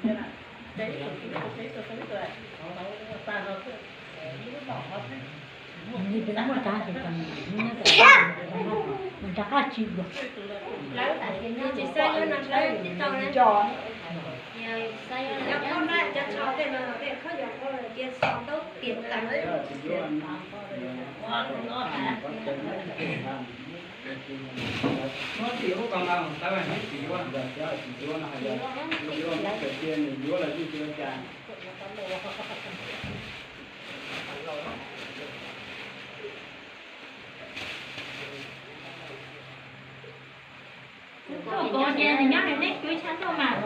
Nws pem muaj rab ces nws nyob rau nws rov qab tsis dua. Kaus ces nws nyob neb cuab tshab tuaj mas.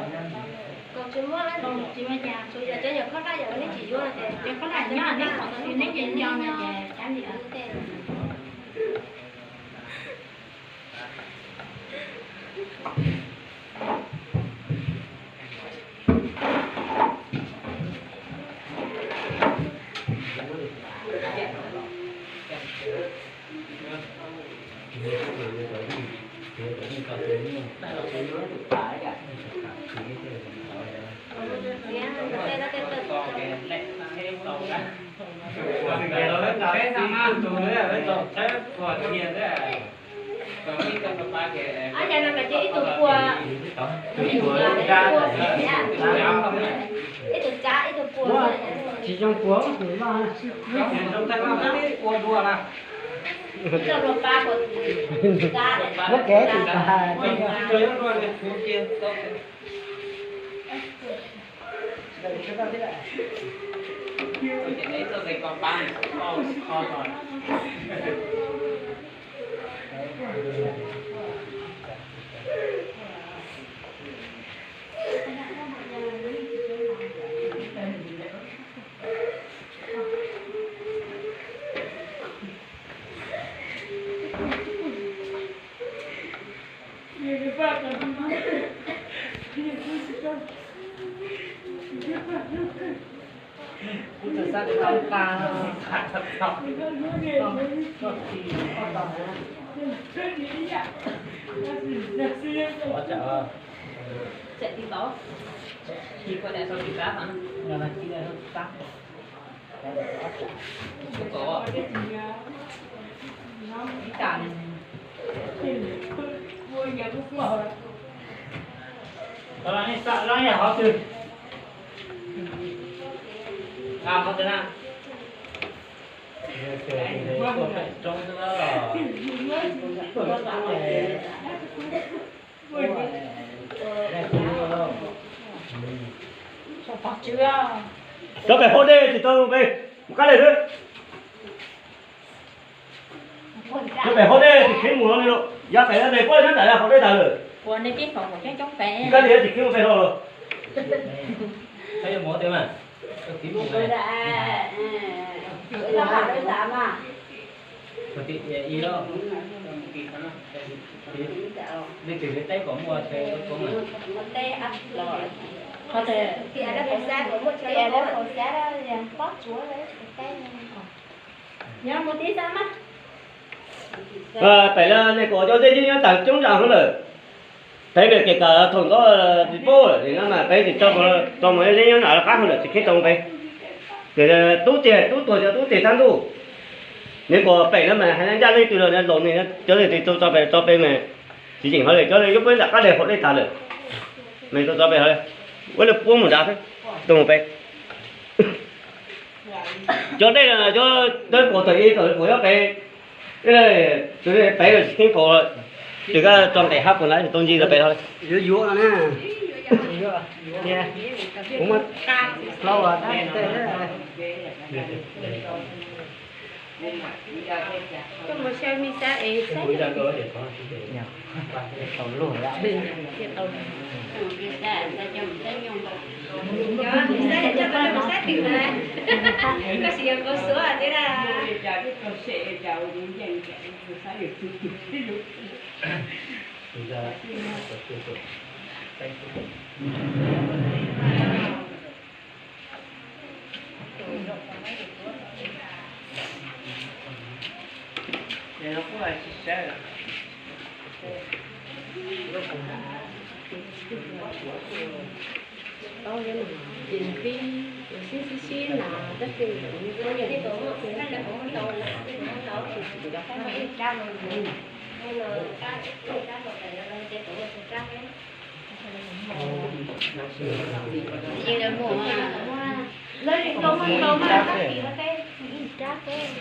Kaus tsis muaj, tsis muaj cas, tsuas yog cov nyuam khob daj yom neb tsis yuav ces cov khob daj nyob neb qhov twg neb ces nco no ces cab li. Tsis zoo puas tus loj. Muab kev tus tas. Cov pem hauv dej tsis tau pem, mus qab dej xwb. Cov pem hauv dej tsis khiav mus no li lawm, yav pem no dej puab nyob nram hauv dej tas lawm. Ua nej tib hmos mus coob coob pem. Kab li tsis khiav mus pem hlo los. Pem no nej kuj cov dej yeej nyob tas coob zaj hov lawm. Peb pem kev kawm thaum ntawd tsis paub, peb tsis tso mus, dej nyob nram qab hauv lawm tsis khiav tau pem. Ces tub teg tub tuag cov tub teg thab ntuj. Nws kuj pem no mas hais ncaj leej twg los laus ne, cov tsis tau tso pem tso pem mas tsis yeem hov li, cov yuav peb nram qab dej hauv dej tas lawm. Mas tau tso pem hov, ua li puab mus nrad xwb, tau mus pem. Cov dej no cov dawb paug tawm ib tawm paug nyob pem, tus pem los tsis kheev paug, tsis kab tso nqes hab puag nrad tau ncig rau pem hov. Yuav yuav no na. Kuv muab plaub Ces nws pib sib sib sib na, tab sis